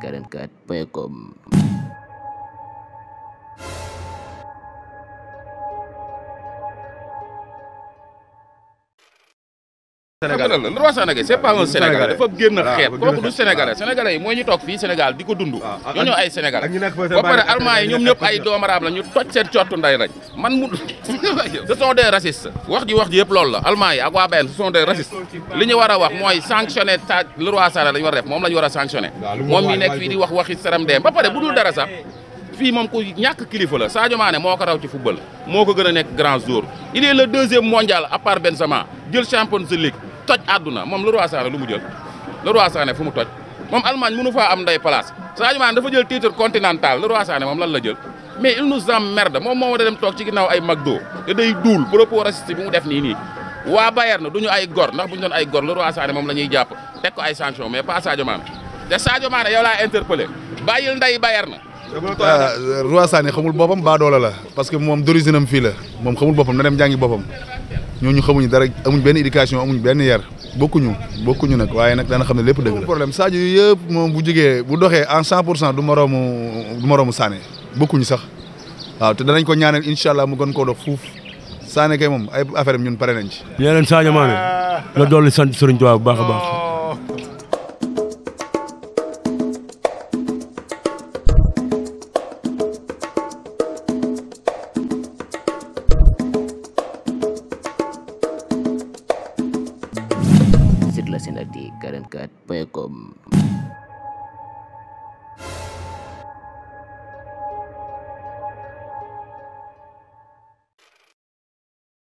Senactu44.com. Sénégal le roi Sandaga c'est pas un Sénégalais dafa génn xeet kooku du Sénégalais Sénégalais yi mooy ñu toog fii Sénégal di ko dund ñoo ay Sénégalais ba pare Allemand yi ñoom ñëpp ay doomaraam la ñu toj seen cottu nday rek man mu ce sont des racistes wax ji yëpp loolu la Allemand yi ak waa Bayern ce sont des racistes li ñu war a wax mooy sanctionner le roi Sandaga la ñu war a def moom la ñu war a sanctionner moom mi nekk fii di wax waxi saram dem ba pare bu dul dara sax fii moom ku ñàkk kilifa la Sadio Mané moo ko raw ci football moo ko gën a nekk grand joueur il est le deuxième mondial à part Benzema jël Champions League toj àdduna moom le roi Sané lu mu jël le roi Sané fu mu toj moom Allemagne mënu faa am nday place Sadio Mané dafa jël titre continental le roi Sané moom lan la jël mais il nous emmerde moom moo war a dem toog ci ginnaaw ay McDo te day duul propos raciste bi mu def nii waa Bayern duñu ay gor ndax bu ñu doon ay gor le roi Sané moom la ñuy jàpp teg ko ay sanction mais pas Sadio Mané te Sadio Mané yow laa interpellé bàyyil nday Bayern roi Sané xamul boppam baadoola la parce que moom d'origine am fii la moom xamul boppam na dem jàngi boppam ñooñu xamuñu dara amuñ benn éducation amuñ benn yar bokkuñu nag waaye nag dana xam ne lépp dëgg la. problème Sadio yëpp moom bu jugee bu doxee en 100% du moroomu Sané bokkuñu sax waaw te danañ ko ñaanal incha allah mu gën koo dox fuuf Sané kay moom ay affaire am ñun pare nañ ci. nee leen Sadio Mané la dolli sant Serigne Touba bu baax a baax. Senactu44.com.